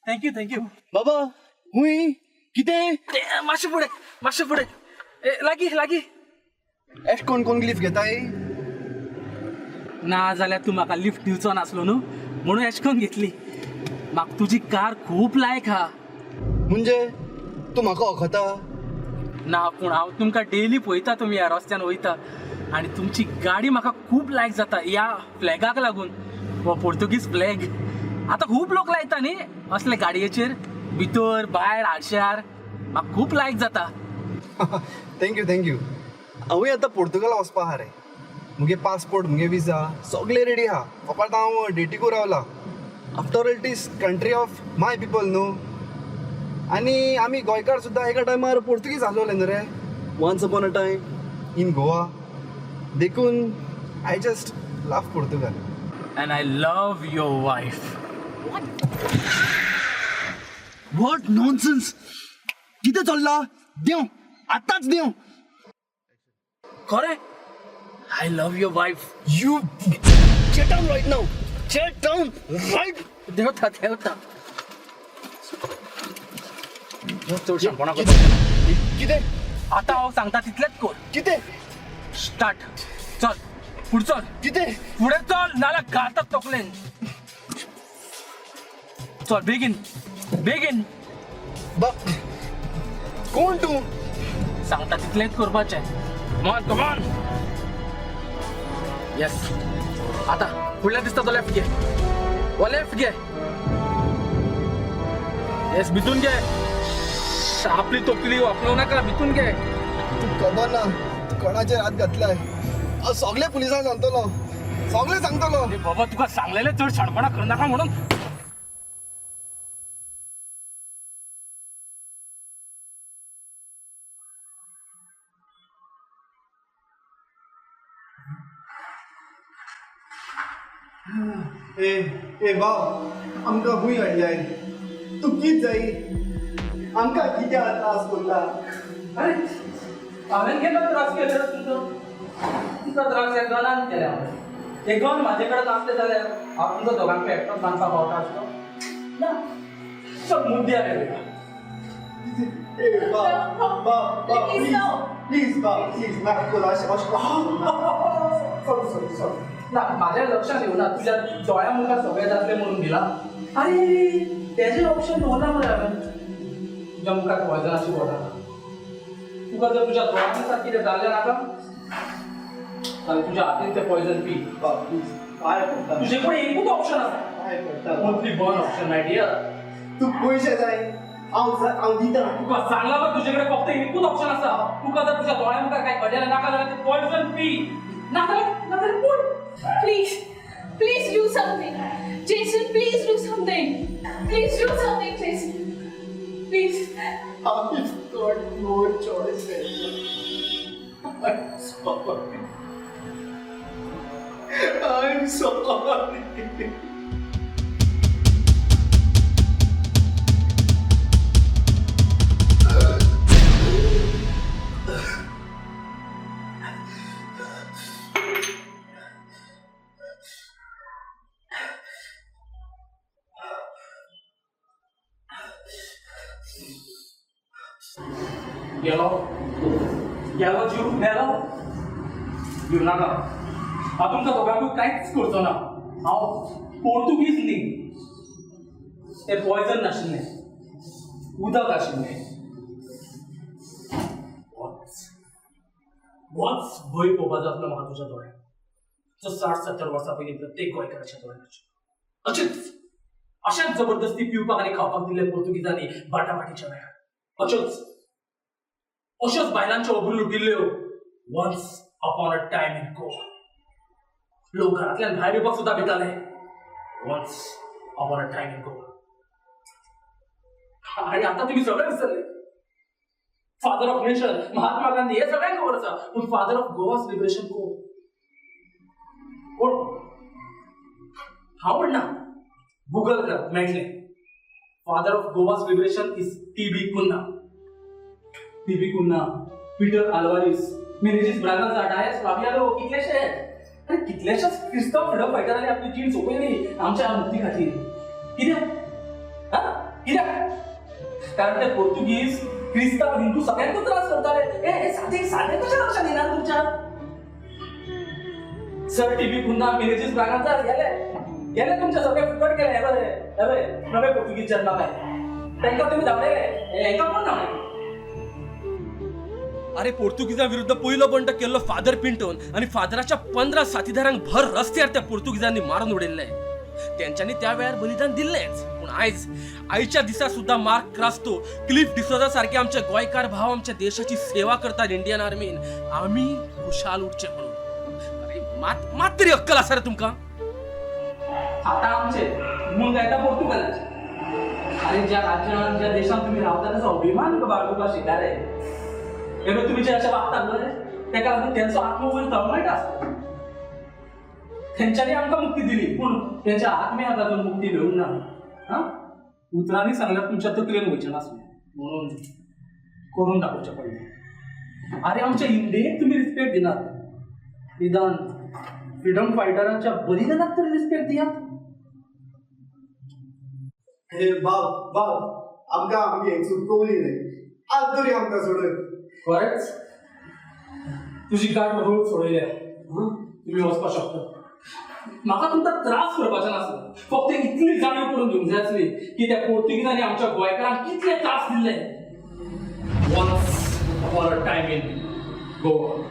Thank you thank you. बाबा हुंय कितें? मातशें फुडें मातशें फुडें, लागीं लागीं. एश कोण कोण लिफ्ट घेताय? ना जाल्यार तूं म्हाका लिफ्ट दिवचो नासलो न्हू, म्हणून एश कोन घेतली. म्हाका तुजी कार खूब लायक आहा. म्हणजे तूं म्हाका वखता? ना, पूण हांव तुमकां डेली पळयता, तुमी ह्या रस्त्यान वयता आनी तुमची गाडी म्हाका खूब लायक जाता ह्या फ्लॅगाक लागून. हो पोर्तुगीज फ्लॅग आतां खूब लोक लायता न्ही असले गाडयेचेर, भितर भायर आरश्यार. म्हाका खूब लायक जाता. Thank you thank you. हांवूय आतां पोर्तुगाला वचपा आहा रे. मुगे पासपोर्ट, मुगे विजा सगळें रेडी आहा. फकत हांव डेटिकू रावला. After all it is country of my people न्हू. आनी आमी गोंयकार सुद्दां एका टायमार पोर्तुगीज आसलोले न्हू रे, once upon a time in Goa. देखून I just love Portugal. And I love your wife. What nonsense! कितें चल्ला? देंव, आतांच देंव. खरें, I love your wife. You get down right now. Get down right. देंवता देंवता. चड शाणपणां करता. कितें? आतां हांव सांगता तितलेंच कर. कितें? स्टार्ट. चल फुडें चल. कितें? फुडें चल, नाल्यार घालतात तकलेन. चल बेगीन बेगीन. बा, कोण तूं? सांगता तितलेंच करपाचें. कमान कमान. येस, आतां फुडल्या दिसता तो लेफ्ट घे. हो लेफ्ट घे. येस, भितून घे. आपली तकली वापरूं नाका, भितून घे. तूं खबर ना तूं कोणाचेर हात घातलाय. हांव सगळे पुलिसांक सांगतलो, सगळे सांगतलो. अरे बाबा, तुका सांगलेलें चड शाणपणां करनाका म्हणून. ए ए भाव, आमकां खूंय हाडल्याय? तूं कित जाय? आमकां कित्याक त्रास करता? अरे, हांवें केन्ना त्रास केले रे तुमचो? तुमचो त्रास ह्या गनान केले हांवें. हे गन म्हाजे कडेन नासलें जाल्यार हांव तुमकां दोगांकूय एकटोच बांदपाक पावता आसलो ना. सब मुद्द्यार रे बेटा. ए भाव, भाव भाव, Please, please no. Please भाव, प्लीज ना कर अशें अशें. Sorry sorry sorry. ना, माझ्या लक्षात येवना तुझ्या दोळ्या मुखार सगळें जातलें म्हणून दिला. अरे, तेजें ऑप्शन दवरना मरे हांवें. तुज्या मुखार पॉयजनाची बॉटल आहा. तुका जर तुज्या दोळ्या मुखार कितें जाल्लें नाका जाल्यार तुज्या हातीन तें पॉयजन पी. भाव प्लीज, पांय पडटा. तुजे कडेन एकूच ऑप्शन आसा. पांय पडटा. Only one option, my dear. तूं पयशे जाय, हांव दिता. तुका सांगला मग, तुजे कडेन फक्त एकूच ऑप्शन आसा. तुका जर तुज्या दोळ्या मुखार कांय घडलें नाका जाल्यार तें पॉयजन पी, नाजाल्यार नाजाल्यार पूण. Please, please do something. Jason, please do something. Please do something, Jason. Please. I've got no choice anymore. I'm sorry. I'm sorry. गेलो गेलो जीव मेलो. भिवू नाका, हांव तुमकां दोगांकूय कांयच करचो ना. हांव पोर्तुगीज न्ही. तें पॉयजन नाशिल्लें, उदक आशिल्लें. वच वच. भंय पळोवपाचो आसलो म्हाका तुज्या दोळ्यांत, जो 60-70 वर्सां पयलीं प्रत्येक गोंयकाराच्या दोळ्यांत अशेंच अशेंच जबरदस्ती पिवपाक आनी खावपाक दिल्ले पोर्तुगीजांनी बाटाबाटीच्या वेळार. अश्योच अश्योच बायलांच्यो अब्रू लुटिल्ल्यो once upon a time in Goa. लोक घरांतल्यान भायर येवपाक सुद्दां भिताले once upon a time in Goa. आणि आता तुम्ही सगळे विसरले. Father of nation Mahatma Gandhi हे सगळ्यांक खबर आसा, पूण फादर ऑफ गोवास लिबरेशन कोण? कोण? हांव म्हणना, गुगल कर, मेळटलें. Father of Goa's liberation is T B Cunha. T B Cunha, Peter Alvares. Menezes Braganza, Dias Flaviano, कितलेशे. अरे कितल्याशाच क्रिस्तांव फ्रिडम फायटरांनी आपली जीण सोंपयली आमच्या मुक्ती खातीर. कित्याक? हा, कित्याक? कारण ते पोर्तुगीज क्रिस्तांव हिंदू सगळ्यांक त्रास करताले. हे हे साधे साधे कशें लक्षात येना तुमच्या? सर टी बी कुन्हा, मिनेजीस ब्रागांजा गेले गेले, तुमच्या सगळे फुकट गेले. हे बरे, हे बरे नवे पोर्तुगीज जन्माक आयले, तांकां तुमी धांवडायले, हेंकां कोण धांवडायले? अरे, पोर्तुगीजा विरुद्ध पयलो बंड केल्लो फादर पिंटोन आणि फादराच्या 15 साथीदारांक भर रस्त्यार त्या पोर्तुगीजांनी मारून उडयल्ले. त्यांच्यानी त्या वेळार बलिदान दिल्लेच, पूण आयज आयच्या दिसा सुद्धा मार्क क्रास्तो, क्लिफ डिसोजा सारखे आमचे गोंयकार भाव आमच्या देशाची सेवा करतात इंडियन आर्मीन, आमी खुशाल उरचे म्हणून. अरे, मात मात तरी अक्कल आसा रे तुमकां? आता आमचे मूळ गायता पोर्तुगालाचे. अरे, ज्या राज्यात, ज्या देशात तुम्ही रावता त्याचा अभिमान बाळगुपाक शिका रे. हे बघ, तुम्ही जे अशें वागतात न्हय, तेका लागून तेंचो आत्मो वयर तळमळटा आसता. तेंच्यांनी आमकां मुक्ती दिली, पूण तेंच्या आत्म्याक अजून मुक्ती मेळूंक ना. हा, उतरांनी सांगल्यार तुमच्या तकलेन वयचें नासलें, म्हणून करून दाखोवचें पडलें. अरे, आमच्या इंडियेक तुमी रिस्पेक्ट दिनात, निदान फ्रिडम फायटरांच्या बलिदानाक तरी रिस्पेक्ट दियात. हे बाब, बाब, आमकां आमगे चूक कवली रे. आज तरी आमकां सोडय. खरेंच, तुजी गाठ रोड सोडयल्या. तुमी वचपाक शकता. म्हाका तुमकां त्रास करपाचें नासलें. फक्त इतली जाणीव करून दिवंक जाय आसली की त्या पोर्तुगीजांनी आमच्या गोंयकारांक कितले त्रास दिल्ले. Once upon a time in Goa.